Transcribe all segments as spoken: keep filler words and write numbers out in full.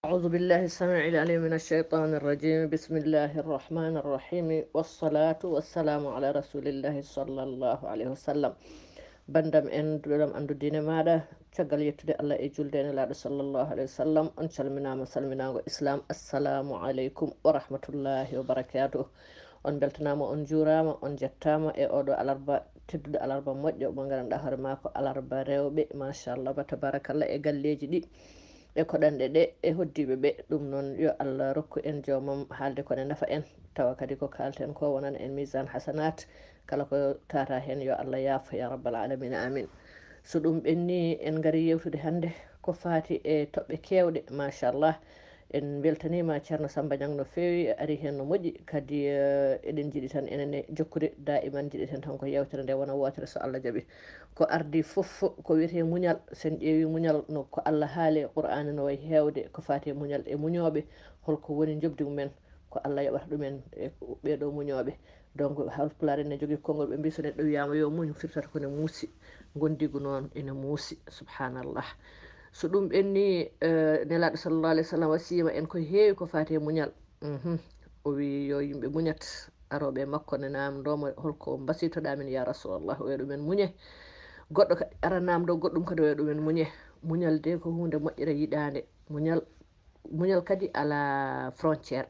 أعوذ بالله السميع العليم من الشيطان الرجيم. بسم الله الرحمن الرحيم. والصلاة والسلام على رسول الله صلى الله عليه وسلم. Bandam en, duɗam andu diine maɗa, caggal yettude Allah e julde e Nelaaɗo sallallahu alayhi wa sallam, on calminama salminago Islam. Assalamu aleykum wa rahmatullahi wa barakatuh. On beltanama, on juurama, on jettama e oɗo alarba tedduɗo, alarba moƴƴo mo gandanɗa hoore mako alarba rewɓe, machallah, ba tabarakallah, e galleji ɗi e koɗanɗe ɗe e hoddiɓe ɓe. Ɗum noon, yo Allah rokku en joomam haalde ko ne nafa en, tawa kadi ko kalten ko wonana en misan hasanat, kala ko tata hen yo Allah yaafo ya rabbal alamina, amin. So ɗum ɓenni, en ngari yewtude hannde ko faati e toɓɓe kewɗe, machallah. En beltanima Ceerno Samba Ñang no feewi, ari hen no moƴƴi, kadi eh, eɗen jiɗi tan enen e jokkude daiman, jiɗeten tan ko yewtere nde wona wootere so Allah jaɓi. Ko ardi fof ko wiyete muñal. Sen ƴeewi muñal, no ko Allah haali e Qur'aana, no wayi heewde ko faati e muñal e muñooɓe. Holko woni njoɓdi mumen? Ko Allah yoɓata ɗumen e ɓeeɗo muñooɓe. Donc, Haalpulaar ene jogii konngol, ɓe mbii so neɗɗo wiyaama yo muñ, firtata ko ne muusi. Ngondiigu noon ene muusi, subhanallah. So ɗum ɓenni, eh, Nelaaɗo sallallahu alayhi wa sallam wasiyima en ko heewi ko faati e muñal. Mhm. O wi yo yimɓe muñat, arooɓe e makko ne namndoo mo, holko mbasiytoɗaa min ya Rasulallah? O wiya ɗumen muñe. Goɗɗo kadi ara namndoo goɗɗum kadi, o wiya ɗumen muñe. Muñal de ko huunde moƴƴere yiɗaande. Muñal, muñal kadi alaa frontière.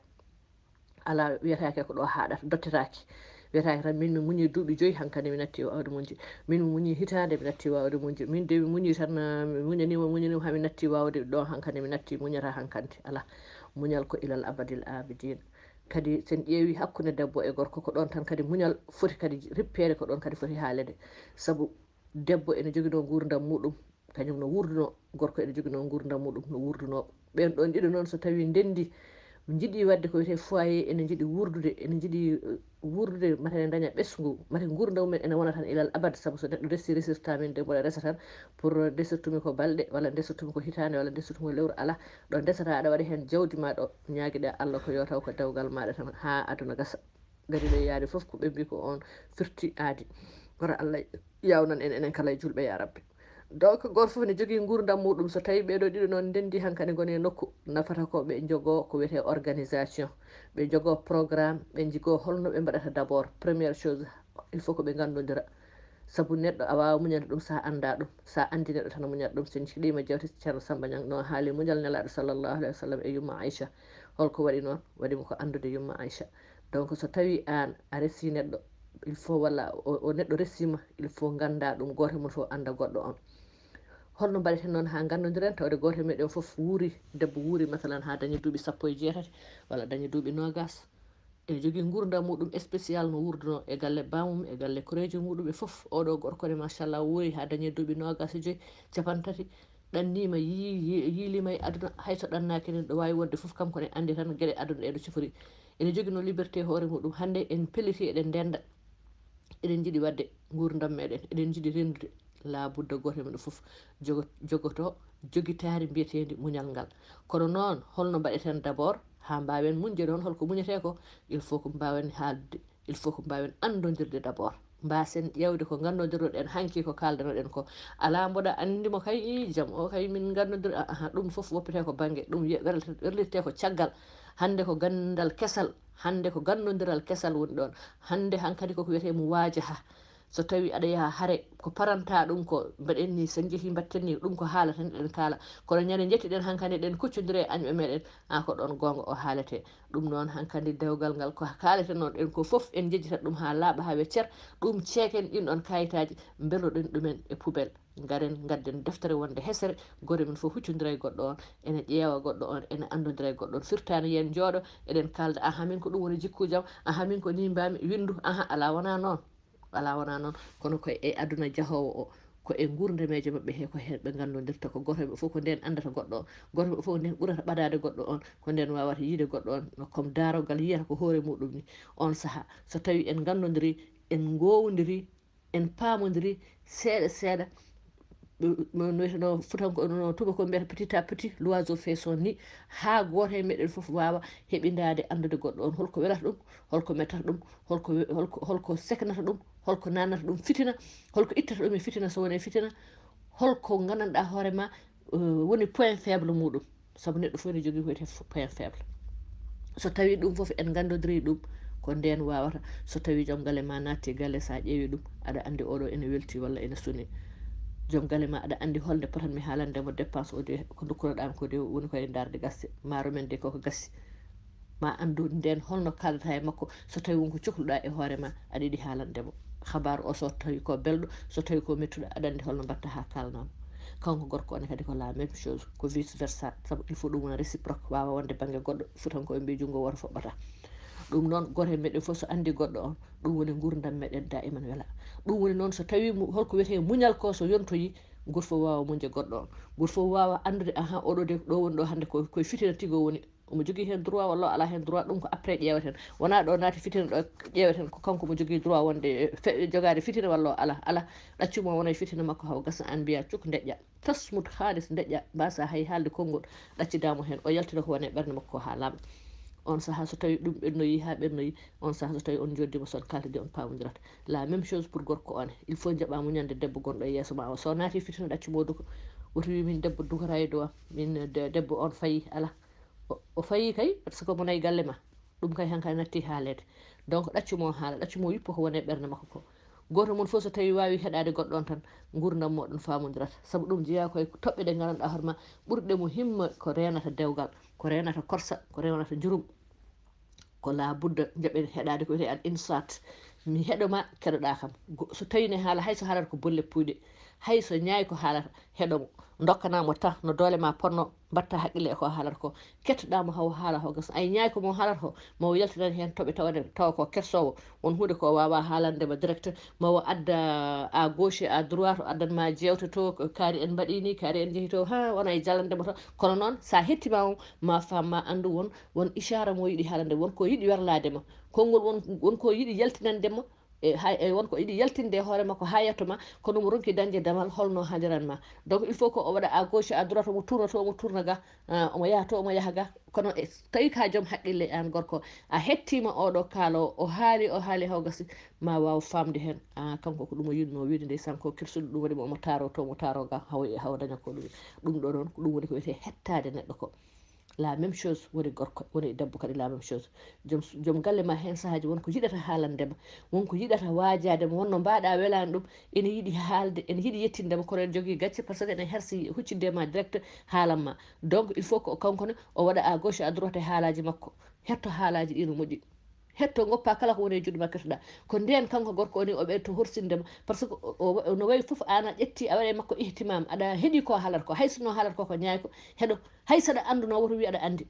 Alaa, wiyataake ko ɗo haaɗata, dottetaake. Wiyataake tan min mi muñi duuɓi joyi, hankadi mi natti waawde muñde. Min mi muñi hitaande, mi natti waawde muñde. Min de mi muñi tan, mi muñanima, muñanima haa mi natti waawde ɗo, hankadi mi natti, muñata hankadi. Alaa. Muñal ko ilal abadil abidin. Kadi sen ƴeewi hakkunde debbo e gorko, ko ɗon tan kadi muñal foti kadi rippeede, ko ɗon kadi foti haalede. Sabu debbo ene joginoo nguurndam muɗum, kañum no wuurduno, gorko ene joginoo nguurndam muɗum, no wuurduno. Ɓen ɗon ɗiɗo noon so tawi ndendi, njiɗi wadde ko wiyete foyer, ene njiɗi wuurdude, ene njiɗi, eh, wuurdude, mate ne daña ɓesngu, mate nguurndam mumen ene wona tan ilal abad, sabu so neɗɗo resi, resirta min de mboɗo resa tan, pour ndesirtumi ko balɗe, walla ndesirtumi ko hitaande, walla ndesirtumi ko lewru, alaa. Ɗo ndesata, aɗa waɗa heen jawdi ma ɗo, ñaagiɗa Allah ko yo taw ko dewgal maɗa tan haa aduna gasa. Gariɗo e yaade fof ko ɓe mbii ko on firti aadi. Kono Allah yawnan en enen kala e julɓe ya Rabbi. Donc, gooto fof ne jogii nguurndam muɗum. So tawi ɓeeɗo ɗiɗo noon ndendi hankadi ngoni e nokku, nafata ko ɓe njogoo ko wiyetee organisation, ɓe njogoo programme, ɓe njigoo holno ɓe mbaɗata. D'abord, première chose, il faut ko ɓe nganndondira. Sabu neɗɗo a waawa muñande ɗum sa annda ɗum. Sa anndi neɗɗo tan muñat ɗum. So en ciɗima jewte Ceerno Samba Ñang no haali muñal Nelaaɗo sallallahu alayhi wa sallam e yumma Aïcha. Holko waɗi noon? Waɗi mo ko anndude yumma Aïcha. Donc so tawi aan a resi neɗɗo, il faut, walla o, o neɗɗo resima, il faut ngannda ɗum, gooto e mon fof annda goɗɗo on. Holno mbaɗeten noon haa nganndondiren, tawde gooto e meɗen fof wuuri, debbo wuuri, masalan, haa dañi duuɓi sappo e jeetati, walla dañi duuɓi noogas, ene jogii nguurndam muɗum spécial no wuurduno e galle bamum, e galle koreejo muɗum e fof. Oɗo gorko ne, machallah, wuuri haa dañi duuɓi noogas e joyi, capantati, ɗannima, yii-, yii-, yiilima e aduna, hay so ɗannaaki nen, ɗo waawi wonde fof, kanko ne anndi tan geɗe aduna ɗe no cifori. Ene joginoo liberté hoore muɗum. Hannde en pelliti, eɗen ndenda, eɗen njiɗi waɗde nguurndam meɗen, eɗen njiɗi renndude, laabudda gooto e meɗen fof jogo-, jogoto jogitaari mbiyeteendi muñal ngal. Kono noon, holno mbaɗeten d'abord haa mbaawen muñde noon? Holko muñetee ko? Il faut ko mbaawen haaldude, il faut ko mbaawen anndondirde d'abord. Mbaasen ƴeewde ko nganndondirnoɗen hanki, ko kaaldannoɗen ko. Alaa mboɗa anndi mo kay, ii, jam o kay min nganndondir, a-, aha, ɗum fof woppetee ko bannge, ɗum ye-, werlete-, werlitete ko caggal. Hannde ko ganndal kesal, hannde ko ganndondiral kesal woni ɗoon. Hannde hankadi koko wiyetee muwaajaha. So tawi aɗa yaha hare, ko paranta ɗum ko mbaɗen ni, so en njehi mbatten ni, ɗum ko haala tan eɗen kaala. Kono ñande njettiɗen hankadi eɗen kuccondira e añɓe meɗen, a, ko ɗoon goonga o haalete. Ɗum noon hankadi dewgal ngal ko kaaleten noon ɗen ko fof en njejjita ɗum haa laaɓa haa weccer, ɗum ceeken ɗin ɗon kayitaaji, mbeloɗen ɗumen e poubelle. Ngaren ngadden deftere wonde hesere, gooto men fof huccondira e goɗɗo on, ene ƴeewa goɗɗo on, ene anndondira e goɗɗo on. Firtaani yen njooɗo eɗen kaalda, aha min ko ɗum woni jikkuujam, aha min ko ni mbaami, winndu, aha, alaa wonaa noon. Alaa wonaa noon, kono ko e aduna jahoowo o, ko e nguurdameeje maɓɓe he, ko heen ɓe nganndondirta, ko gooto maɓɓe fof ko ndeen anndata goɗɗo o, gooto maɓɓe fof ko ndeen ɓurata ɓadaade goɗɗo on, ko ndeen waawata yiyde goɗɗo on, no comme daarogal yiyata ko hoore muɗum ni. Oon sahaa, so tawii en nganndondirii, en ngoowondirii, en paamondiri seeɗa seeɗa, no wiyeteno futanko, no tubako mbiyata petit à petit, l'oiseau fait son nid, haa gooto e meɗen fof waawa heɓindaade anndude goɗɗo on, holko welata ɗum, holko mettata ɗum, holko we-, holko, holko seknata ɗum, holko naatnata ɗum fitina, holko ittata ɗum e fitina, so wonii fitina, holko nganndanɗaa hoore ma, eh, woni point faible muɗum. Sabu neɗɗo fof ne jogii ko wiyetee point faible. So tawii ɗum fof en nganndodirii ɗum, ko ndeen waawata. So tawii joom galle ma naatti galle, so a ƴeewii ɗum, aɗa anndi oɗo ene welti walla ene suni. Joom galle ma aɗa anndi holnde potanmi haalande mo dépense o de, ko ndokkunoɗaam ko de woni koye ndaarde gasde. Maaro men de koko gasi. Ma anndu ndeen holno kaaldata e makko, so tawii won ko cokluɗaa e hoore ma, aɗa yiɗi haalande mo. Xabaaru o so tawii ko belɗo, so tawii ko mettuɗo, aɗa anndi holno mbaɗta haa kaalnaa mo. Kanko gorko on kadi ko la même chose, ko vice versa, sabu il faut ɗum wona réciproque, waawa wonde bannge goɗɗo, futankoɓe mbiyi junngo wooto foɓɓata. Ɗum noon, gooto e meɗen fof so anndi goɗɗo on, ɗum woni nguurndam meɗen daiman wela. Ɗum woni noon so tawii mu-, holko wiyetee muñal ko so yontoyii, gooto fof waawa muñde goɗɗo on. Gooto fof waawa anndude, ahan, oɗo de, ɗo woni ɗo hannde ko, koye fitina tigi o woni. Omo jogii heen droit walla o alaa heen droit, ɗum ko après ƴeeweten. Wonaa ɗo naati fitina ɗo ƴeeweten ko kanko mo jogii droit wonde fe-, jogaade fitina walla o alaa. Alaa, ɗaccu mo wona e fitina makko haw gasa, aan mbiyaa cuk ndeƴƴa. Tasmut haalis ndeƴƴa, mbaasa hay haalde konngol, ɗaccidaa mo heen. O yaltina ko woni e ɓernde makko ko haa laaɓa. On sahaa so tawii ɗum ɓennoyii haa ɓennoyii, on sahaa so tawii on njooɗdiima so on kaaltidi on paamondirata. La même chose pour gorko on. Il faut jaɓaa muñande debbo gonɗo e yeeso ma o. So naati fitina ɗaccu mo duko. Woto wi min debbo dukata e dow am. Min de-, debbo on fayi, alaa. O, o fayi kay, par ce que mo nayi galle ma. Ɗum kay hankay natti haaleede. Donc ɗaccu mo haala, ɗaccu mo yippo ko woni e ɓernde makko ko. Gooto mon fof so tawii waawi heɗaade goɗɗo on tan, nguurndam mooɗon faamondirata. Sabu ɗum jeyaa koye toɓɓe ɗe nganndanɗaa hoore ma, ɓurɗe mo himma ko reenata dewgal, ko reenata korsa, ko reenata njurum. Ko laa budda njaɓen heɗaade ko wiyetee al insat. Mi heɗo ma, keɗoɗaa kam. Go-, so tawii ne haala, hay so haalata ko bolle puyɗe, hay so ñaay ko haalata, heɗo mo. Ndokkanaa mo tan no doole ma ponno, mbaɗta haqqille e ko haalata ko. Kettoɗaa mo haw haala haw gasa. Ay ñaay ko mo haalata ko, ma o yaltinan heen toɓe tawa, tawa ko kersoowo. Won huunde ko waawa haalande ma direct, ma o adda à gauche et à droite, o addan ma jeewte to, ko kaari en mbaɗi ni, kaari en njehi to, ha, wona e jalande mo to. Kono noon, sa hettima o, ma faam, ma anndu won, won ishaara mo yiɗi haalande, won ko yiɗi werlaade ma. Konngol won, won ko yiɗi yaltinande ma, e, hay, e won ko yiɗi yaltinde e hoore makko haa yetto ma, kono mo ronki dañde damal holno haandiran ma. Donc, il faut ko o waɗa à gauche, à droite, omo tourna to, omo tourna ga, ah, omo yaha to, omo yaha ga. Kono e, tawi ka joom haqqille aan gorko, a hettima oɗo kaalo, o haali, o haali haw gasi, ma waaw faamde heen. Ah, kanko ko ɗum o yiɗno wiide nde sanko kirsuɗo, ɗum waɗi mo omo taaro to, omo taaro ga, haw, haw daña ko ɗum. Ɗum ɗo noon, ko ɗum woni ko wiyetee hettaade neɗɗo ko. La même chose woni gorko, woni debbo kadi la même chose. Joom, joom galle ma heen sahaaji won ko yiɗata haalande ma, won ko yiɗata waajaade ma, wonno mbaɗa welaani ɗum, ene yiɗi haalde, ene yiɗi yettinde ma, kono ene jogii gacce, par ce que ene hersi huccitde ma direct haalan ma. Donc, il faut ko kanko ne o waɗa à gauche, à droite e haalaaji makko. Hetto haalaaji ɗi no moƴƴi. Hetto ngoppa kala ko woni e juuɗe ma kettoɗa. Ko ndeen kanko gorko o ni o ɓeyto horsinde ma. Par ce que o, o, no wayi fof aan a ƴetti, a waɗi e makko ihtimam, aɗa heɗi ko haalata ko. Hay sinno haalata ko ko ñaay ko, heɗo. Hay saɗa anndu no woto wi aɗa anndi.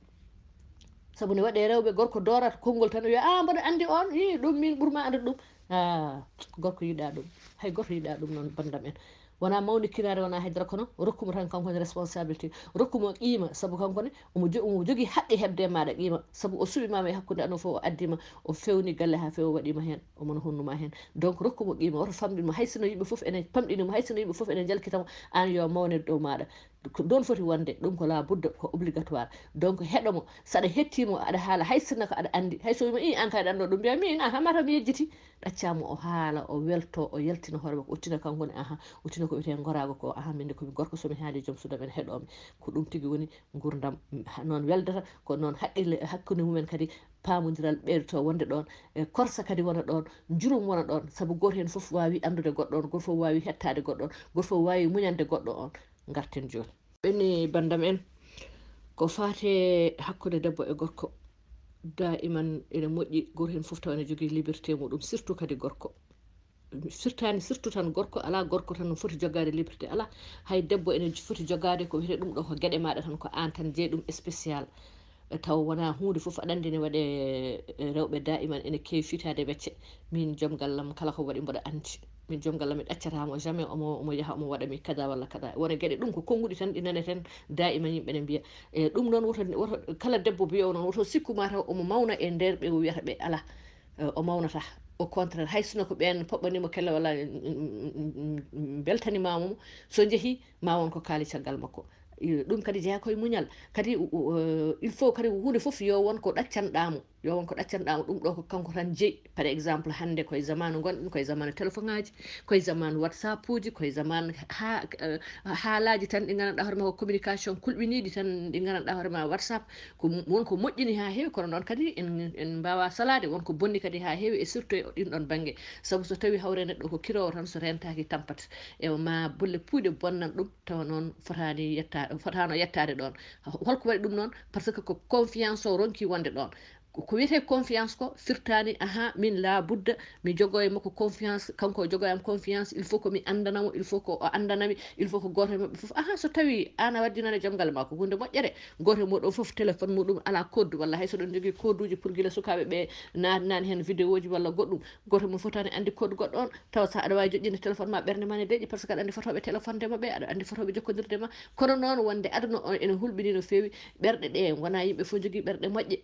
Sabu ne waɗe rewɓe gorko doorata konngol tan o wiya, "Ah, mboɗo anndi on, hi, ɗum min ɓurma anndude ɗum." Ah, gorko yiɗa ɗum. Hay gorko yiɗa ɗum noon, bandam en. Wona mawnikinaare, wona haydara, kono rokkumo tan kanko ne responsabilité. Rokkumo qiima, sabu kanko ne omo jo-, omo jogii haqqe heɓde e maaɗa qiima. Sabu o suɓi ma e hakkunde ano fof, o addi ma, o fewni galle haa feewa, o waɗi ma heen, omo no honnu ma heen. Donc rokkumo qiima, woto famɗin mo, hay sinno yimɓe fof ene pamɗini mo, hay sinno yimɓe fof ene njalkita mo, aan yo mawne dow maaɗa. Ko ɗoon foti wonde, ɗum ko la budda, ko obligatoire. Donc heɗo mo, saɗa hetti mo, aɗa haala, hay sinno ko aɗa anndi, hay so wiima, "Ii, aan kay ɗanɗo ɗum," mbiya, "Min, aha, mata mi yejjiti." Ɗacca mo o haala, o welto, o yaltina hoore makko, o tina kanko ne, aha, o tina ko wiyetee ngoraago ko, aha, min de ko mi gorko, so mi haali joom suudu am ene heɗoo mi. Ko ɗum tigi woni nguurndam, ha, noon weldata, ko noon haqqille, hakkunde mumen kadi paamondiral ɓeydoto wonde ɗoon, e korsa kadi wona ɗoon, njurum wona ɗoon, sabu gooto heen fof waawi anndude goɗɗo on, gooto fof waawi hettaade goɗɗo on, gooto fof waawi muñande goɗɗo on. Ngarten jooni. Ɓenni bandam en, ko faate hakkunde debbo e gorko, daiman ene moƴƴi gooto heen fof tawa ene jogii liberté muɗum, surtout kadi gorko. Firtaani surtout tan gorko, alaa gorko tan no foti jogaade liberté, alaa. Hay debbo ene foti jogaade ko wiyetee ɗum ɗo ko geɗe maaɗa tan, ko aan tan jeyi ɗum spécial. E taw wonaa huunde fof, aɗa anndi ne waɗee, e, rewɓe daiman ene keewi fitaade wecce. Min joom gallam kala ko waɗi mboɗo anndi. Min joom gallam mi ɗaccataa mo jamais omo, omo yaha omo waɗa mi kada walla kada. Wona geɗe ɗum ko konnguɗi tan ɗi naneten daiman yimɓe ne mbiya. E ɗum noon woto, woto kala debbo mbiyo noon, woto sikku ma taw omo mawna e nder ɓe o wiyata ɓe alaa. Eh, o mawnata. Au contraire, hay sinno ko ɓeen poɓɓanimo kelle walla, mm, mm, mm, mm, beltanimamo, so njehi, ma won ko kaali caggal makko. Eh, ɗum kadi jeyaa koye muñal. Kadi, u-, u-, eh, il faut kadi huunde fof yo won ko ɗaccanɗamo. Yo won ko ɗaccanɗaa mo ɗum ɗo ko kanko tan jeyi. Par exemple, hannde koye zamaanu ngonɗen, koye zamaanu téléphone aji, koye zamaanu WhatsApp uji, koye zamaanu ha, eh, haalaaji tan ɗi nganndanɗaa hoore ma ko communication kulɓiniiɗi tan ɗi nganndanɗaa hoore ma WhatsApp. Ko m-, won ko moƴƴini haa heewi, kono noon kadi en, en mbaawaa salaade, won ko bonni kadi haa heewi, e surtout e ɗin ɗon bannge. Sabu so tawii hawre neɗɗo ko kiroowo tan, so rentaaki tampat. E ma bolle puuyɗe bonnan ɗum, tawa noon fotaani yetta-, fotaano yettaade ɗoon. Holko waɗi ɗum noon? Parce que ko confiance o ronki wonde ɗoon. Ko, ko wiyetee confiance ko firtaani, aha, min laa budda mi jogoo e makko confiance, kanko o jogoo e am confiance, il faut ko mi anndana mo, il faut ko o anndana mi, il faut ko gooto e maɓɓe fof. Aha, so tawii aan a waddinaani joom galle maa, ko huunde moƴƴere, gooto e mooɗon fof téléphone muɗum alaa code, walla hay so ɗon jogii code uji pour gila sukaaɓe ɓe naatnaani heen vidéo ji walla goɗɗum, gooto e mon fotaani anndi code goɗɗo on, tawa sa aɗa waawi joƴƴinde téléphone ma, ɓernde ma ne deƴƴi, parce que aɗa anndi fotooɓe téléphone de maɓɓe, aɗa anndi fotooɓe jokkondirde ma. Kono noon, wonde aduna o ene hulɓini no feewi, ɓerɗe ɗe wonaa yimɓe fof njogii ɓerɗe moƴƴe.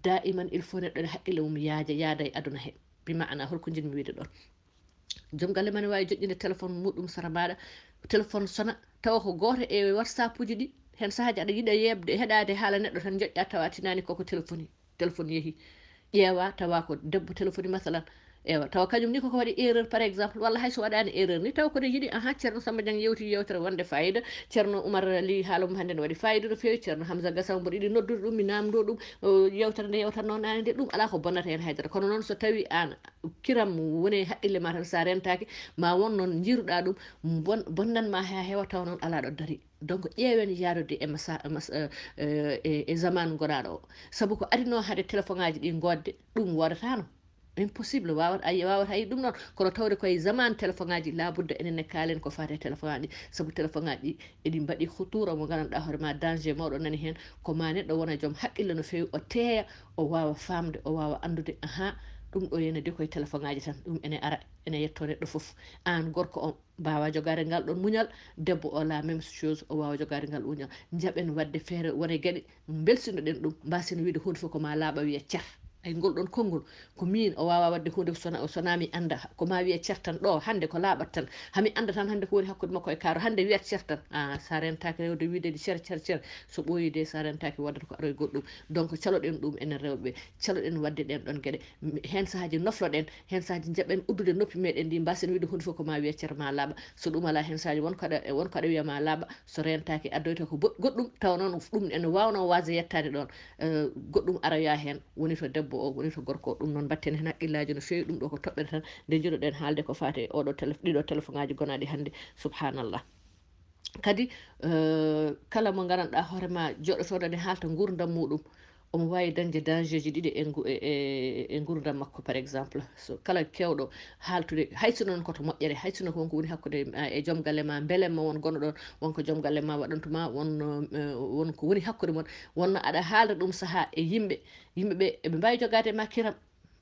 Daiman, il faut neɗɗo ene haqqille mum yaaja, yaada e aduna he. Bi maana, holko njiɗmi wiide ɗon? Joom galle ma ne waawi joƴƴinde téléphone muɗum sara maaɗa, téléphone sona, tawa ko gooto e WhatsApp uji ɗi, heen sahaaji aɗa yiɗa yeeɓde, heɗaade haala neɗɗo tan, joƴƴa tawa a tinaani koko téléphone, téléphone yehi. Ƴeewa tawa ko debbo téléphone, masalan. Ewa, tawa kañum ni koko waɗi erreur, par exemple, walla hay so waɗaani erreur ni, tawa kono yiɗi, aha, Ceerno Samba Dieng yewti yewtere wonde fayida, Ceerno Oumar Ly haala mum hannde ne waɗi fayida no feewi, Ceerno Hamza Gassama mboɗo yiɗi noddude ɗum, mi naamndo ɗum, o, yewtere nde yewtatnoo naane nde, ɗum alaa ko bonnata heen haydara. Kono noon so tawii aan kiram woni e haqqille ma tan, sa rentaaki, ma won noon njiiruɗaa ɗum, bon-, bonnan ma haa heewa, tawa noon alaa ɗo dari. Donc, ƴeewen yaadude e masa-, mas-, eh, eh, e, e zaman ngonaaɗo o. Sabu ko adinoo hade téléphone aji ɗi ngoodde, ɗum woodataano. Impossible, waawat-, a yi-, waawata yiɗ ɗum noon. Kono tawde koye zaman téléphone aji, labudda enen ne kaalen ko faati e téléphone aji ɗi. Sabu téléphone aji ɗi, eɗi mbaɗi khutuura mo nganndanɗaa hoore ma, danger mawɗo nani heen. Ko ma neɗɗo wona joom haqqille no feewi, o teeya, o waawa faamde, o waawa anndude, aha, ɗum ɗo ene de koye téléphone aji tan, ɗum ene ara, ene yetto neɗɗo fof. Aan gorko on, mbaawa jogaade ngal ɗon muñal, debbo o la même chose, o waawa jogaade ngal muñal. Njaɓen waɗde feere, wone geɗe, mbelsinoɗen ɗum, mbasen wiide huunde fof ko ma laaɓa, wiya cer. Ay, ngol ɗon konngol, ko miin, o waawa waɗde huunde, sona, sona mi annda, ko ma wiya cer tan ɗo, hannde ko laaɓat tan. Hami annda tan hannde ko woni hakkunde makko e kaaro, hannde wiyat cer tan. Ah, sa rentaaki rewde wiide ɗi cer, cer, cer, so ɓooyi de, sa rentaaki waɗata ko aroy goɗɗum. Donc, caloɗen ɗum enen rewɓe, caloɗen waɗde ɗen ɗon geɗe. M-, heen sahaaji nofloɗen, heen sahaaji njaɓen uddude noppi meɗen ndi, mbasen wiide huunde fof ko ma wiya cer ma laaɓa. So ɗum alaa, heen sahaaji won ko aɗa, won ko aɗa wiya ma laaɓa, so rentaaki addoyta ko bo-, goɗɗum, tawa noon ɗum ene waawno waasde yettaade ɗoon. Eh, goɗɗum aroya heen, woni to debbo o, woni to gorko o. Ɗum noon mbatten heen haqqillaaji no feewi, ɗum ɗo ko toɓɓere tan nde njiɗoɗen haalde ko faati e oɗo télé-, ɗiɗo téléphone aji gonaaɗi hannde. Subhanallah. Kadi, eh, kala mo nganndanɗaa hoore ma jooɗotooɗo ne haalta nguurndam muɗum, omo waawi dañde danger ji ɗiɗi e ngu-, e, e, e nguurndam makko, par exemple. So kala keewɗo haaltude, hay sinno noon ko to moƴƴere, hay sinno ko wonko woni hakkunde, eh, e joom galle ma, mbele ma won gonɗo ɗoon, wonko joom galle ma waɗantu ma, won, eh, won ko woni hakkunde mon, wonno aɗa haalda ɗum sahaa e yimɓe, yimɓe ɓe, eɓe mbaawi jogaade ma kiram,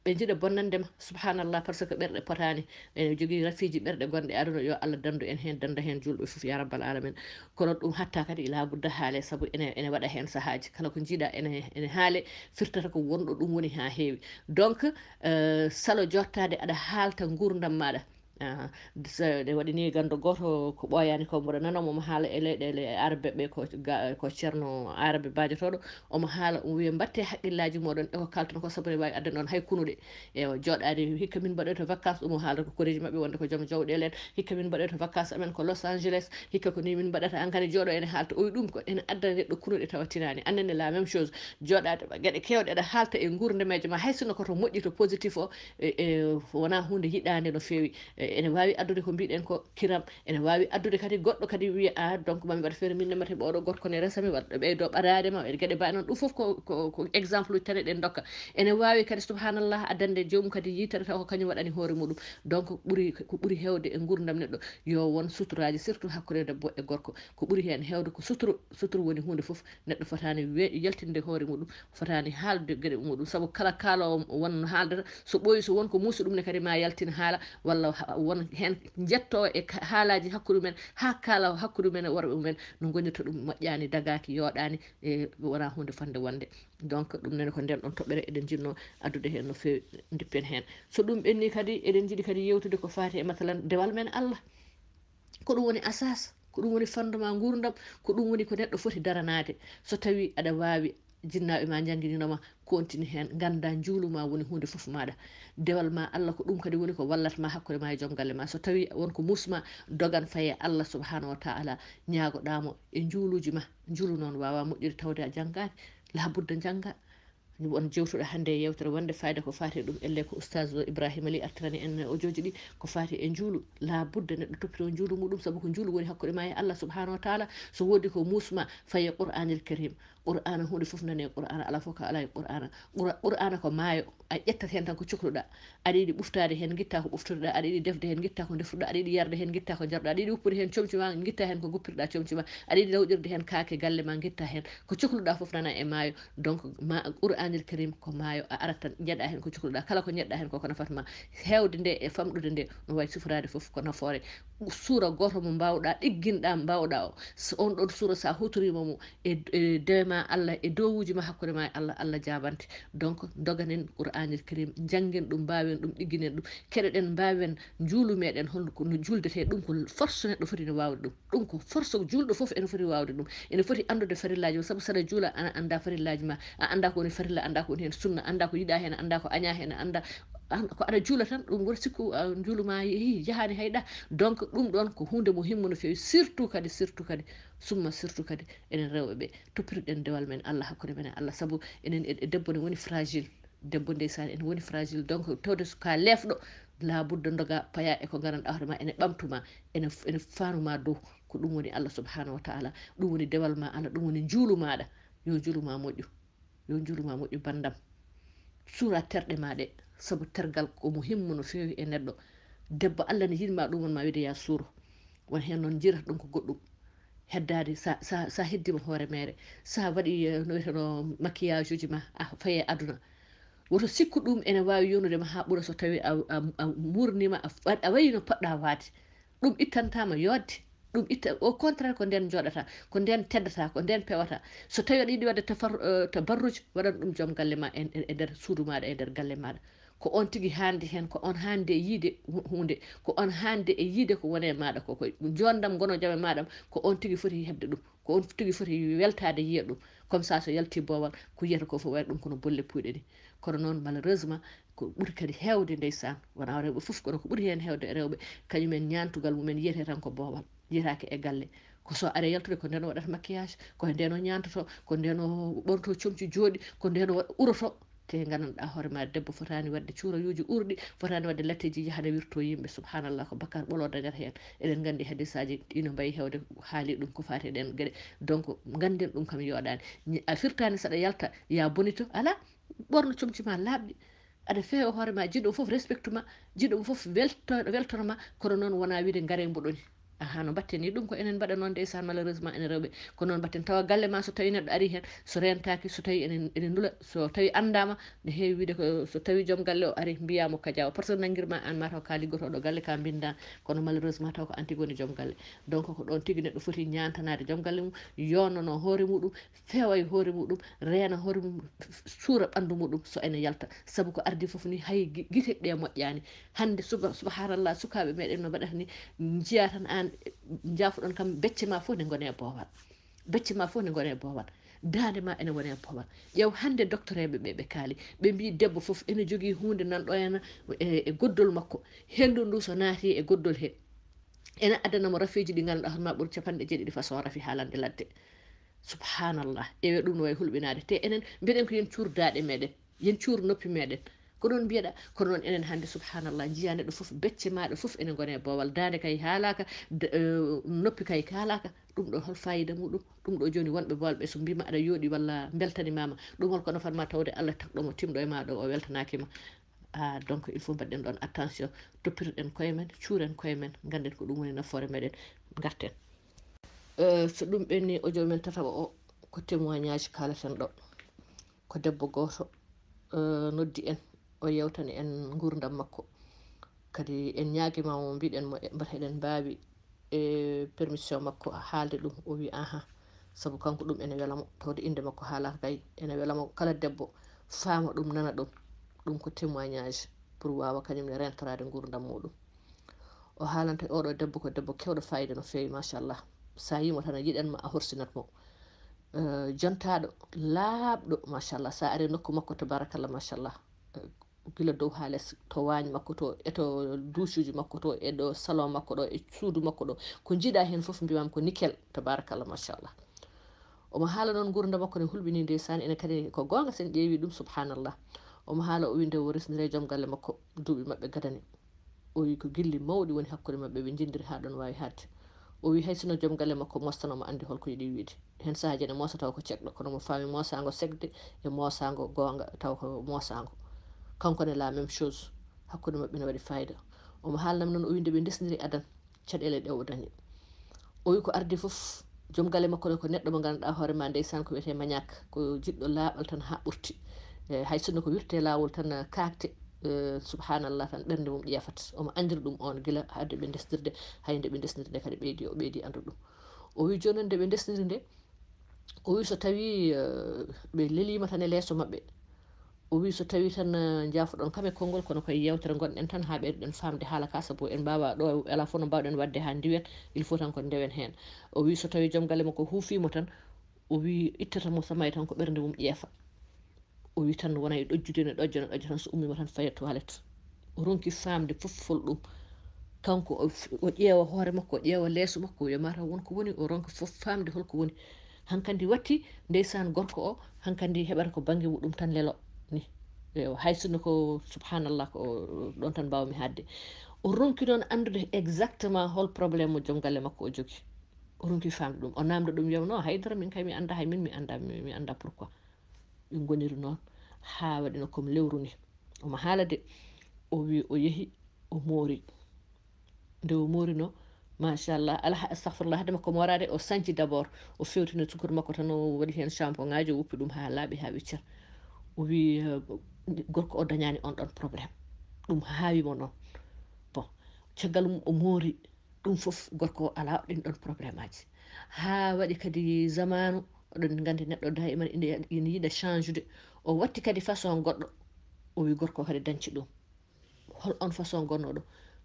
ɓe njiɗa bonnande ma, subhanallah, parce que ɓerɗe potaani, ene jogii rafiiji ɓerɗe gonɗe aduna, yo Allah danndu en heen, dannda heen juulɓe fof, ya rabbal alamin. Kono ɗum hatta kadi labudda haale, sabu ene, ene waɗa heen sahaaji. Kala ko njiiɗa ene, ene haale, firtata ko wonɗo ɗum woni haa heewi. Donc, eh, salo jottaade aɗa haalta nguurndam maaɗa. Ah, so ɗe waɗi ni ganndo gooto ko ɓooyaani ko, mboɗo nana mo, mo haala e leyɗeele Arabe ɓe, ko ga-, ko ceerno Arabe baajotooɗo, omo haala, omo wiya, mbatte haqqillaaji mooɗon e ko kaalton ko, sabu ne waawi addan on hay kunuɗe. Ewa, jooɗaade hikka min mbaɗoyta vacances, omo haala ko koreeji maɓɓe wonde ko joom jawɗeele en, hikka min mbaɗoyta vacances amen ko Los Angeles, hikka ko ni min mbaɗata, an kadi jooɗo ene haalta, o wi ɗum ko ene addana neɗɗo kunuɗe tawa tinaani. Annen ne la même chose, jooɗaade geɗe keewɗe aɗa haalta e nguurndam ma, hay sinno ko to moƴƴi, to positif o, e, e, wonaa huunde yiɗaande no feewi. E, ene waawi addude ko mbiɗen ko kiram, ene waawi addude kadi goɗɗo kadi wiya, "Ah, donc, mami waɗa feere min nemmata ɓooɗo gorko ne resa mi, waɗa ɓeydo ɓadaade ma," e geɗe mbaɗe noon. Ɗum fof ko, ko, ko exemple uji tan eɗen ndokka. Ene waawi kadi, subhanallah, addande joomum kadi yitere taw ko kañum waɗani hoore muɗum. Donc, ɓuri, ko ɓuri heewde e nguurndam neɗɗo yo won suturaaji, surtout hakkunde debbo e gorko. Ko ɓuri heen heewde ko suturu, suturu woni huunde fof. Neɗɗo fotaani we-, yaltinde hoore muɗum, fotaani haalde geɗe muɗum, sabu kala kaaloowo won no haaldata, so ɓooyi, so won ko muusi ɗum ne kadi ma yaltin haala, walla ha-, won heen njettoo e ka-, haalaaji hakkunde mumen, haa kaala hakkunde mumen e worɓe mumen, no ngonirta ɗum moƴƴaani, dagaaki, yooɗaani, e wonaa huunde fotnde wonde. Donc, ɗum nene ko nden ɗon toɓɓere eɗen njiɗno addude heen no feewi, ndippen heen. So ɗum ɓenni kadi, eɗen njiɗi kadi yewtude ko faati e, masalan, dewal men Allah. Ko ɗum woni asas, ko ɗum woni fondement nguurndam, ko ɗum woni ko neɗɗo foti daranaade. So tawii aɗa waawi Jinnaaɓe ma njannginino ma, continue heen, ngannda njuulu ma woni huunde fof maaɗa. Dewal ma Allah ko ɗum kadi woni ko wallat ma hakkunde ma e joom galle ma. So tawi won ko musma, dogan faye Allah subhanahu wa ta'ala, ñaagoɗa mo e njuuluuji ma. Njuulu noon waawa moƴƴude tawde a janngaani, labudda njannga. On jewtuɗo hannde e yewtere wonde fayda ko faati e ɗum, elle ko Oustaz Ibrahima Ly artirani en audioji ɗi, ko faati e njuulu. Labudda neɗɗo toppito njuulu muɗum, sabu ko njuulu woni hakkunde ma e Allah subhanahu wa ta'ala. So woodi ko musma, faye Qur'anil Karim. Qur'ana, huunde fof nani e Qur'ana, ala fof ko ala e Qur'ana. Qura-, Qur'ana ko maayo, a ƴettat heen tan ko cokluɗa. Aɗa yiɗi ɓuftaade heen, ngitta ko ɓuftuɗa. Aɗa yiɗi defde heen, ngitta ko ndefruɗa. Aɗa yiɗi yarde heen, ngitta ko njarɗa. Aɗa yiɗi woppude heen comci ma, ngitta heen ko guppirɗa comci ma. Aɗa yiɗi lawƴirde heen kaake galle ma, ngitta heen. Ko cokluɗa fof nana e maayo. Donc, ma, Qur'anil Karim ko maayo, a arat tan ƴeɗa heen ko cokluɗa. Kala ko ƴeɗa heen ko ko nafata ma. Heewde nde e famɗude nde no wayi sifraade fof ko nafoore. Suura gooto mo mbaawɗa, ɗigginɗa mbaawɗa o. So on ɗon suura, sa hutorima mo e, e dewe ma Allah, e dowuji ma hakkunde ma e Allah, Allah jaabante. Donc, doganen Qur'anil Karim, janngen ɗum, mbaawen ɗum, ɗigginen ɗum, keɗoɗen, mbaawen njuulu meɗen, hol ko no juuldete ɗum, ko force neɗɗo foti no waawde ɗum. Ɗum ko force, juulɗo fof ene foti waawde ɗum. Ene foti anndude farillaaji ma, sabu saɗa juula, ana annda farillaaji ma, a annda ko woni farilla, annda ko woni heen sunna, annda ko yiɗa heen, annda ko aña heen, annda, an-, ko aɗa juula tan, ɗum woni sikku, a, njuulu ma yehi, jahaani hay ɗa. Donc, ɗum ɗoon ko huunde muhimmu no feewi, surtout kadi, surtout kadi, summa surtout kadi, enen rewɓe ɓe, toppirɗen dewal men Allah hakkunde men e Allah, sabu enen e, e debbo ne woni fragile. Debbo ndeysaan ene woni fragile, donc tawde so ka leefɗo, labudda doga paya e ko gandanɗa hoore ma ene ɓamtuma, ene, ene fanuma dow. Ko ɗum woni Allah subhanahu wa ta'ala, ɗum woni dewal ma Allah, ɗum woni njuulu maɗa. Yo njuulu ma moƴƴu, yo njuulu ma moƴƴu bandam. Suura terɗe ma ɗe, sabu tergal ko muhimmu no feewi e neɗɗo. Debbo Allah ne yiɗma ɗum, won ma wiide ya suuro. Won heen noon jiirata ɗum ko goɗɗum. Heddaade sa, sa, sa heddima hoore mere, sa waɗi, eh, no wiyeteno maquillage uji ma, a faye aduna. Woto sikku ɗum ene waawi yonude ma haa ɓura so tawi a, a, a murnima, a, a wayi no poɗɗa waade. Ɗum ittantama yodde. Ɗum itta, au contraire, ko nden jooɗata, ko nden teddata, ko nden pewata. So tawi aɗa yiɗi waɗde tafar-, eh, tabarruj, waɗan ɗum joom galle ma e, e, e nder suudu maɗa, e nder galle maɗa. Ko on tigi hande heen, ko on hande e yiide hu-, huunde, ko on hande e yiide ko woni e maɗa ko, ko joondam gono jam e maɗam, ko on tigi foti heɓde ɗum, ko on tigi foti weltaade yiya ɗum. Comme ça, so yalti boowal, ko yiyata ko fof waɗi ɗum kono bolle puyɗe ni. Kono noon, malheureusement, ko ɓuri kadi heewde ndeysaan, wona rewɓe fof, kono ko ɓuri heen heewde e rewɓe, kañumen ñaantugal mumen yiyete tan ko boowal, yiyetake e galle. Ko so are yaltude, ko nden o waɗata maquillage, ko nden o ñaantoto, ko nden o ɓornoto comci jooɗi, ko nden o waɗ-, uroto. Te gandanɗa hoore ma debbo fotani waɗde cuurayuuji urɗi, fotani waɗde latteji jahane wirto yimɓe. Subhanallah, ko bakkar ɓolo dañata heen. Eɗen nganndi hadisaji ino mbayi hewde haali ɗum ko faati e ɗen geɗe. Donc, ngannden ɗum kam yooɗani. Ñi-, a firtani saɗa yalta, ya bonito, ala, ɓorno comci ma laaɓɗi. Aɗa feewa hoore ma, jiɗɗo fof respecte ma, jiɗɗo fof welto-, weltono ma, kono noon wona wiide ngare mboɗoni. Aha, no mbatten ni ɗum ko enen mbaɗa noon ndeysaan, malheureusement enen rewɓe ko noon mbatten. Tawa galle ma so tawi neɗɗo ari heen, so rentaki, so tawi enen, enen nula, so tawi anndama, ne heewi wiide ko so tawi joom galle o ari mbiyamo kajawa, par ce que nanngirma an mataw ka liggotoɗo galle ka mbinda, kono malheureusement taw ko an tigi woni joom galle. Donc ko ɗon tigi neɗɗo foti ñaantanaade joom galle mum, yonnono hoore muɗum, feewa e hoore muɗum, reena hoore mum, suura ɓanndu muɗum so ene yalta. Sabu ko ardi fof ni hay gi-, gite ɗe moƴƴani. Hannde suba-, subhanallah, sukaaɓe meɗen no mbaɗata ni, njiya tan an, jaafuɗon kam, becce ma fof ne ngone e boowal. Becce ma fof ne ngone e boowal. Daande ma ene wone e boowal. Ƴeew hannde doctoreeɓe ɓe, ɓe kaali. Ɓe mbii debbo fof ene jogii huunde nan ɗo ena e, e goddol makko. Henndu ndu so naati e goddol he, ene addana mo rafeeji ɗi ngannduɗaa hono ma ɓuri capanɗe jeeɗiɗi façon rafi haalande ladde. Subhanallah. Ƴeewe ɗum no wayi hulɓinaade. Te enen mbiɗen ko yen cuur daaɗe meɗen. Yen cuur noppi meɗen. Ko ɗon mbiyeɗa, kono noon enen hannde, subhanallah, njiya neɗɗo fof, becce maɗa fof ene ngone e boowal. Daande kay haalaka, d-, eh, noppi kay kaalaka. Ɗum ɗo hol fayida muɗum? Ɗum ɗo jooni wonɓe boowal ɓe so mbima aɗa yooɗi walla mbeltanimama. Ɗum hol ko nafatma tawde Allah tagɗo mo timɗo e ma ɗo o weltanaki ma? Ah, donc il faut mbaɗɗen ɗon attention, toppitoɗen koye men, cuuren koye men, ngannden ko ɗum woni nafoore meɗen, ngarten. Eh, so ɗum ɓenni, audio men tataɓo o, ko témoignage kalaten ɗo. Ko debbo gooto, eh, noddi en, o yewtani en nguurndam makko. Kadi en ñaagima mo, mbiɗen mo, e, mbata eɗen mbaawi, e, permission makko haalde ɗum. O wi, aha, sabu kanko ɗum ene wela mo, tawde innde makko haalaka kay, ene wela mo. Kala debbo faama ɗum, nana ɗum. Ɗum ko témoignage pour waawa kañum ne rentoraade nguurndam muɗum. O haalanta oɗo debbo ko debbo kewɗo fayida no feewi, machallah. Sa yimo tan a yiɗan ma, a horsinat mo. eh, jontaaɗo, laaɓɗo, machallah. Sa ari nokku makko, tabarakallah, machallah. Eh, gila dow haa les, to waañ makko to, e to duusuuji makko to, e ɗo salon makko ɗo, e suudu makko ɗo. Ko njiiɗa heen fof, mbiyaam ko nickel, tabarakallah, machallah. Omo haala noon nguurndam makko ne hulɓini ndeysaan, ene kadi ko goonga sen ƴeewi ɗum, subhanallah. Omo haala o wi nde o resndiri e joom galle makko duuɓi maɓɓe gadani. O wi ko gilli mawɗi woni hakkunde maɓɓe, ɓe njinndiri haa ɗoon waawi haaɗde. O wi hay sinno joom galle makko mostan, omo anndi holko yiɗi wiide. Heen sahaaji ene moosa taw ko cekɗo, kono omo faami moosaango sekde e moosaango goonga taw ko moosaango. Kanko ne la même chose, hakkunde maɓɓe ne waɗi fayida. Omo haalnam noon, o wi nde ɓe ndesndiri adan, caɗeele ɗe o dañi. O wi ko ardi fof, joom galle makko ne ko neɗɗo mo ngannduɗaa hoore ma ndeysaan ko wiyetee mañaak, ko jiɗɗo laaɓal tan haa ɓurti. E, hay sinno ko wirte laawol tan, kaakte, e, subhanallah, tan ɓernde mum ƴeefat. Omo anndiri ɗum oon gila hade ɓe ndesdirde, hay nde ɓe ndesdirde kadi ɓeydi, o ɓeydi anndu ɗum. O wi jooni noon nde ɓe ndesdiri nde, o wi so tawi, e, ɓe leliima tan e leeso maɓɓe. O wi so tawi tan, e, njaafoɗon kam e konngol, kono koye yeewtere ngonɗen tan haa ɓeydoɗen faamde haala ka, sabu en mbaawa ɗo, alaa fof no mbaawɗen waɗde haa ndiwen, il faut tan ko ndewen heen. O wi so tawi joom galle makko huufiimo tan, o wi ittata mo samay tan ko ɓernde mum ƴeefa. O wi tan wona e ɗojjude, ne ɗojja, ne ɗojja tan, so ummiima tan faya toilette. O ronki faamde fof hol ɗum. Kanko o f-, o ƴeewa hoore makko, o ƴeewa leeso makko, o wiya mataw won ko woni, o ronka fof faamde holko woni. Hankandi watti, ndeysaan gorko o, hankandi heɓata ko bannge muɗum tan lelo ni. Ewa, hay sinno ko, subhanallah, ko ɗoon tan mbaawmi haaɗde. O ronki noon anndude exactement hol problème mo joom galle makko o jogii. O ronki faamde ɗum. O naamnda ɗum, wiyamo, "Non, haydara, min kay mi annda, hay min mi annda, mi, mi annda pourquoi." Ɓe ngoniri noon haa waɗi no comme lewru ni. Omo haala de, o wi o yehi, o moori. Nde o moorino, machallah, alah, astahfirullah, hade makko mooraade, o sañci d'abord, o fewtino sukkur makko tan, o waɗi heen shampoing ngaajo, o woppi ɗum haa laaɓi, haa wiccer. O wi, eh, gorko o dañaani on ɗon problème. Ɗum haawi mo noon. Bon, caggal mum o moori, ɗum fof gorko o alaa ɗin ɗon problème aji. Haa waɗi kadi zamaanu, oɗon nganndi neɗɗo daiman ina, ina yiɗa change de. O watti kadi façon goɗɗo. O wi gorko o kadi dañci ɗum. Hol on façon gonnoɗo?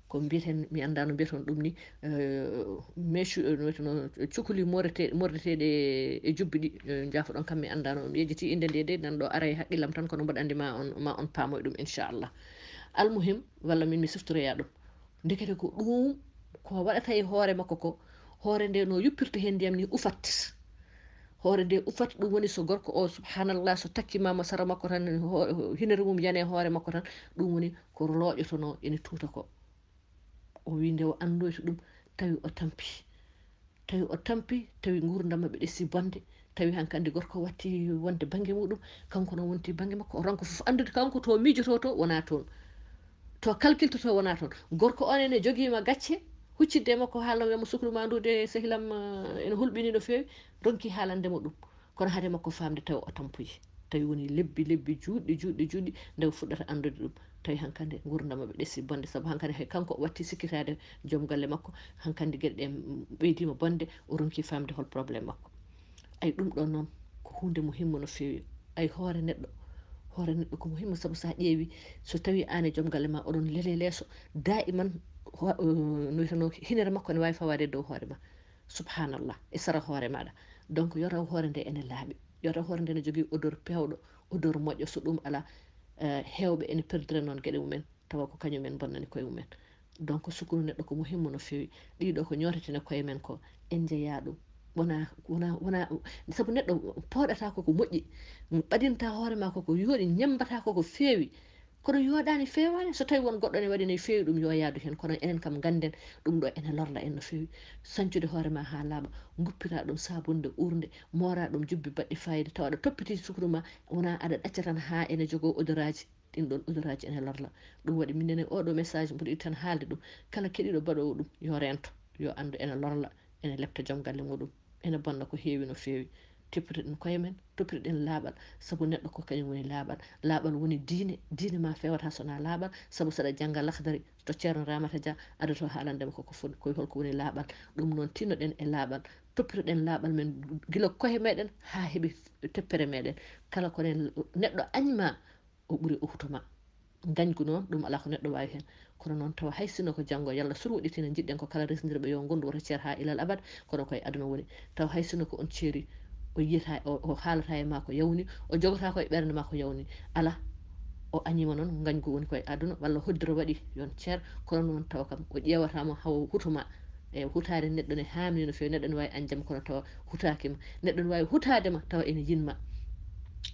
Ko mbiyeten, mi annda no mbiyeton ɗum ni, eh, mechu, eh, no wiyeteno, cukuli morete-, mordeteɗe e jubbi ɗi, eh, njaafoɗon kam mi annda no mi yejjiti innde nde de, nan ɗo ara e haqqillam tan, kono mboɗo anndi ma on, ma on paamoy ɗum, inchallah. Almuhim, walla min mi siftoroya ɗum. Ndekete ko ɗum, ko waɗata e hoore makko ko, hoore nde no yuppirta heen ndiyam ni ufat. Hoore nde ufat, ɗum woni so gorko o, subhanallah, so takkima mo sara makko tan, ho-, hinere mum yane hoore makko tan, ɗum woni ko looƴotono ene tuuta ko. O wi nde o anndoyta ɗum, tawi o tampi. Tawi o tampi, tawi nguurndam maɓɓe ɗesi bonde, tawi hankandi gorko watti wonde bannge muɗum, kanko noon wonti bannge makko, o ronka fof anndude kanko to miijoto to wona toon. To kalkiltoto wona toon. Gorko on ene jogiima gacce, huccitde e makko, haalno wiyamo sukru ma ndu de, sehilam, eh, ene hulɓini no feewi, ronki haalande mo ɗum. Kono hade makko faamde tawi o tampuyi. Tawi woni lebbi, lebbi juutɗi, juutɗi, juutɗi, nde o fuɗɗata anndude ɗum. Tawi hankandi nguurndam maɓɓe ɗesi bonde, sabu hankandi hay kanko o watti sikkitaade joom galle makko, hankandi geɗe ɗe, mm, ɓeydiima bonde, o ronki faamde hol problème makko. Ay, ɗum ɗo noon ko huunde muhimmo no feewi. Ay, hoore neɗɗo, hoore neɗɗo ko muhimmo, sabu so a ƴeewi, so tawi aan e joom galle ma oɗon lele leeso, daiman ho-, eh, no wiyeteno, hinere makko ne waawi fawaade dow hoore ma. Subhanallah, e sara hoore maɗa. Donc, yo taw hoore nde ene laaɓi. Yo taw hoore nde ne jogii odeur peewɗo, odeur moƴƴo. So ɗum alaa, eh, heewɓe ene perdre noon geɗe mumen, tawa ko kañumen bonnani koye mumen. Donc, sukuru neɗɗo ko muhimmo no feewi. Ɗiɗo ko ñooteten e koye men ko, en njeyaa ɗum. Wona, wona, wona, sabu neɗɗo pooɗata ko ko moƴƴi, ɓadinta hoore ma ko ko yooɗi, ñambata ko ko feewi. Kono yooɗaani, feewaani. So tawi won goɗɗo ne waɗi ne feewi ɗum, yo yaadu heen. Kono enen kam ngannden ɗum ɗo ene lorla en no feewi. Sañcude hoore ma haa laaɓa, nguppira ɗum saabunde uurnde, moora ɗum jubbi baɗɗi fayida, tawa aɗa toppiti sukuru ma, wona aɗa ɗacca tan haa ene jogoo odoraaji. Ɗin ɗon odoraaji ene lorla. Ɗum waɗi minen e oɗo message mboɗo itti tan haalde ɗum. Kala keɗiiɗo baɗoowo ɗum, yo reento, yo anndu ene lorla, ene lepta joom galle muɗum. Ene bonna ko heewi no feewi. Toppitoɗen koye men, toppitoɗen laaɓal, sabu neɗɗo ko kañum woni laaɓal. Laaɓal woni diine, diine ma feewata so wonaa laaɓal, sabu saɗa jannga Lahdari to Ceerno Ramata Dia, adoto haalandema koko foti, koye holko woni laaɓal. Ɗum noon, tinnoɗen e laaɓal, toppitoɗen laaɓal men gila koye meɗen haa heɓi teppere meɗen. Kala ko nen-, neɗɗo añma, o ɓuri o huto ma. Gañgu noon, ɗum alaa ko neɗɗo waawi heen. Kono noon, tawa hay sinno ko janngo, yalla sur woɗɗitina, njiɗɗen ko kala resndirɓe yo ngondu woto ceer haa ilal abad, kono koye aduna woni. Tawa hay sinno ko on ceeri, O yiyata, o, o haalata e ma ko yawni, o jogata ko e ɓernde ma ko yawni. Ala, o añima noon ngañgu woni koye aduna, walla hoddiro waɗi yon ceer, kono noon tawa kam o ƴeewata mo hawo huto ma. E hutaade neɗɗo ne haamni no feewi, neɗɗo ne waawi añde ma kono tawa hutaaki ma. Neɗɗo ne waawi hutaade ma tawa ene yiɗ ma.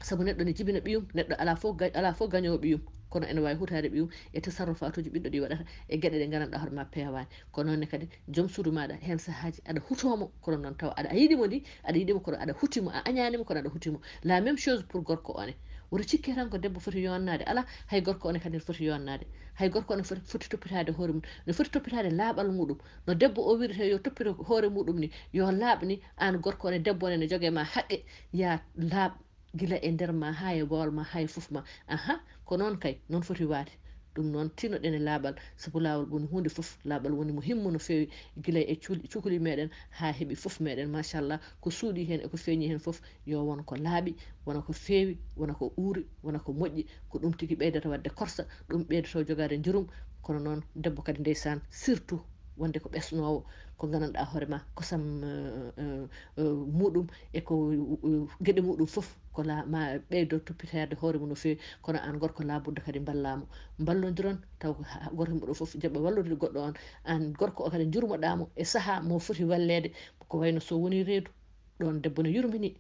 Sabu neɗɗo ne jibina ɓiyum, neɗɗo alaa fof ga-, alaa fof gañoowo ɓiyum, kono ene waawi hutaade ɓiyum e tasarrufaatuuji ɓiɗɗo ɗi waɗata e geɗe ɗe nganndanɗaa hoore ma peewaani. Kono noon ne kadi joom suudu maaɗa heen sahaaji aɗa hutoo mo, kono noon tawa aɗa, a yiɗi mo ni, aɗa yiɗi mo kono aɗa huti mo, a añaani mo kono aɗa huti mo. La même chose pour gorko o ne. Woto cikke tan ko debbo foti yonnaade. Alaa, hay gorko o ne kadi ne foti yonnaade. Hay gorko o ne foti, foti toppitaade hoore mum. Ne foti toppitaade laaɓal muɗum. No debbo o wirete yo toppito hoore muɗum ni, yo laaɓ ni, aan gorko o ne, debbo o ne, ne jogee ma haqqe, ya laaɓ gila e nder ma, haa e boowal ma, haa e fof ma. Aha, ko noon kay, noon foti waade. Ɗum noon, tinoɗen e laaɓal, sabu laawol woni huunde fof. Laaɓal woni muhimmu no feewi, gila e cuul-, cukuli meɗen haa heɓi fof meɗen, machallah, ko suuɗi heen e ko feeñi heen fof, yo won ko laaɓi, wona ko feewi, wona ko uuri, wona ko moƴƴi, ko ɗum tigi ɓeydata waɗde korsa, ɗum ɓeydoto jogaade njurum. Kono noon, debbo kadi, ndeysaan, surtout wonde ko ɓesnoowo, ko nganndanɗaa hoore ma, kosam, eh, eh, eh, muɗum e ko, eh, geɗe muɗum fof, ko la ma ɓeydo toppitaade hoore mum no feewi, kono aan gorko laabudda kadi mballaa mo. Mballondiron, taw ko ha-, gooto e mooɗon fof jaɓa wallude goɗɗo on. Aan gorko o kadi njurmoɗaa mo e sahaa mo foti walleede, ko wayno so woni reedu, ɗoon debbo ne yurmini,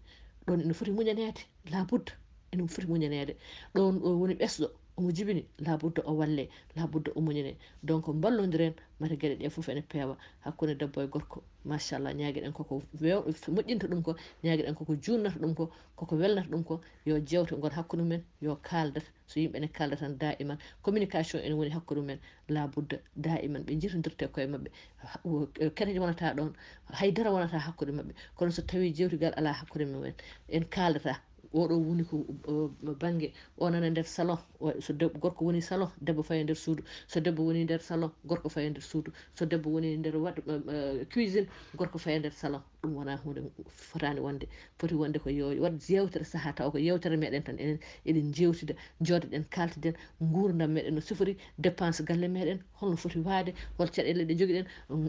ɗoon ene foti muñaneede, laabudda ene foti muñaneede. Ɗoon o woni ɓesɗo, omo jibini, laabudda o walle, laabudda o muñane. Donc, mballondiren, mata geɗe ɗe fof ene peewa hakkunde debbo e gorko. Machallah, ñaagiɗen koko wew-, moƴƴinta ɗum ko, ñaagiɗen koko juunnata ɗum ko, koko welnata ɗum ko, yo jeewte ngon hakkunde mumen, yo kaaldat. So yimɓe ne kaalda tan daiman, communication ene woni hakkunde mumen, laabudda daiman ɓe njiitondirte koye maɓɓe. Ha-, o-, kereje wonata ɗoon, haydara wonata hakkunde maɓɓe. Kono so tawii jeewtigal alaa hakkunde mumen, en kaaldata. Oɗo woni ko, o, bannge, o nana nder salon, o, so deb-, gorko woni salon, debbo fayo nder suudu. So debbo woni nder salon, gorko fayo nder suudu. So debbo woni nder waɗ-, eh, eh, cuisine, gorko fayo nder salon. Ɗum wonaa huunde fotaani wonde. Foti wonde ko yo waɗ yewtere sahaa tawa ko yewtere meɗen tan. Enen eɗen njeewtida, njooɗoɗen, kaaltiden nguurndam meɗen no sifori, dépense galle meɗen, holno foti waade, hol caɗeele ɗe njogiɗen,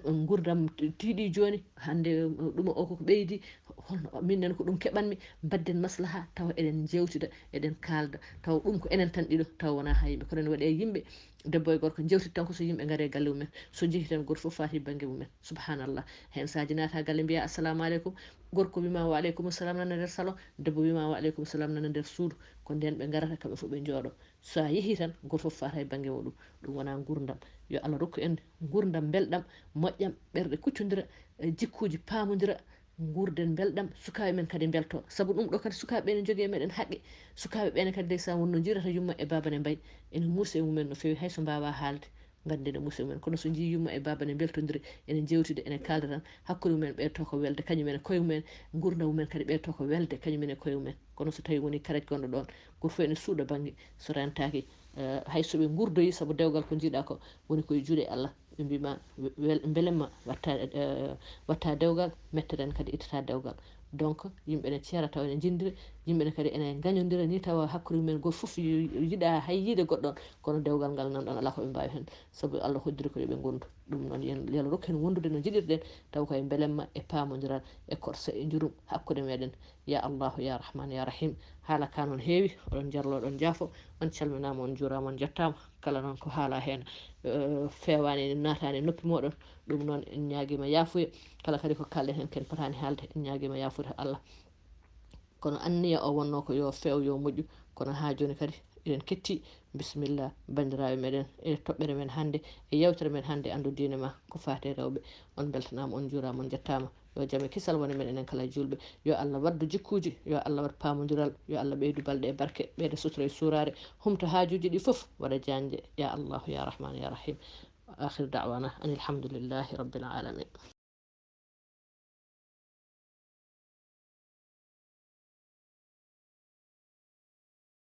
nguurndam tiiɗi jooni, hannde, ɗum o koko ɓeydi, holno min nani ko ɗum keɓanmi, mbaɗden maslaha tawa eɗen njeewtida, eɗen kaalda, tawa ɗum ko enen tan ɗiɗo, tawa wonaa haa yimɓe. Kono ene waɗi e yimɓe, debbo e gorko njeewtida tan ko so yimɓe ngari e galle mumen. So njehi tan gooto fof faati bannge mumen. Subhanallah. Heen saaji naata galle mbiya assalamu aleykum, gorko wima wa aleykum salam nana nder salon, debbo wima wa aleykum salam nana nder suudu. Ko ndeen ɓe ngarata kamɓe fof ɓe njooɗo. So a yehi tan gooto fof faata e bannge muɗum. Ɗum wonaa nguurndam. Yo Allah rokku en nguurndam mbelɗam, moƴƴam, ɓerɗe kuccondira, eh, jikkuuji paamondira, nguurden mbelɗam, sukaaɓe men kadi mbelto. Sabu ɗum ɗo kadi sukaaɓe ɓe ne njogii e meɗen haqqe. Sukaaɓe ɓe ne kadi ndeysaan wonno njirata yumma e baaba ne mbayi. Ene muusa e mumen no feewi hay so mbaawaa haalde. Nganndi ne muusa e mumen. Kono so njii yumma e baaba ne mbeltondiri, ene njeewtida, ene kaalda tan, hakkunde mumen ɓeyto ko welde, kañum en e koye mumen, nguurndam mumen kadi ɓeyto ko welde, kañum en e koye mumen. Kono so tawii woni karej gonɗo ɗoon, gooto fof ene suuɗa bannge, so rentaaki, eh, hay so ɓe nguurdoyi, sabu dewgal ko njiiɗaa ko woni koye juuɗe Allah, ɓe mbiima wel-, mbelemma watta, eh, watta dewgal, metteren kadi ittata dewgal. Donc, yimɓe ne ceera tawa ene njinndira, yimɓe ne kadi ene ngañondira ni tawa hakkunde mumen gooto fof yi-, yiɗaa hay yiide goɗɗo on, kono dewgal ngal nan ɗon alaa ko ɓe mbaawi heen, sabu Allah hoddiri ko yo ɓe ngondu. Ɗum noon yen, yo Allah rokku en wondude no njiɗirɗen, taw koye mbelemma e paamondiral e korsa e njurum hakkunde meɗen. Ya Allahu, ya Rahman, ya Rahim. Haala ka noon heewi, oɗon njarlo, oɗon njaafo, on calminaama, on njuuraama, on njettaama. Kala noon ko haala heen, eh, feewaani, naataani e noppi mooɗon, ɗum noon en ñaagiima yaafuya. Kala kadi ko kaalɗen heen ken potaani haalde, en ñaagiima yaafude Allah. Kono anniya o wonno ko yo feew, yo moƴƴu, kono haa jooni kadi eɗen ketti. Bisimilla, banndiraaɓe meɗen, e toɓɓere men hannde, e yewtere men hannde, Anndu Diine Ma, ko faati e rewɓe. On mbeltanaama, on njuuraama, on njettaama. Yo jam e kisal wone men enen kala juulɓe. Yo Allah waddu jikkuuji, yo Allah wad paamondiral, yo Allah ɓeydu balɗe e barke, ɓeyda sutura e suuraare, humta haajuuji ɗi fof, waɗa jañde. Ya Allahu, ya Rahman, ya Rahim. Wa akhiru da'wana anil hamdulillahi rabbil alamin.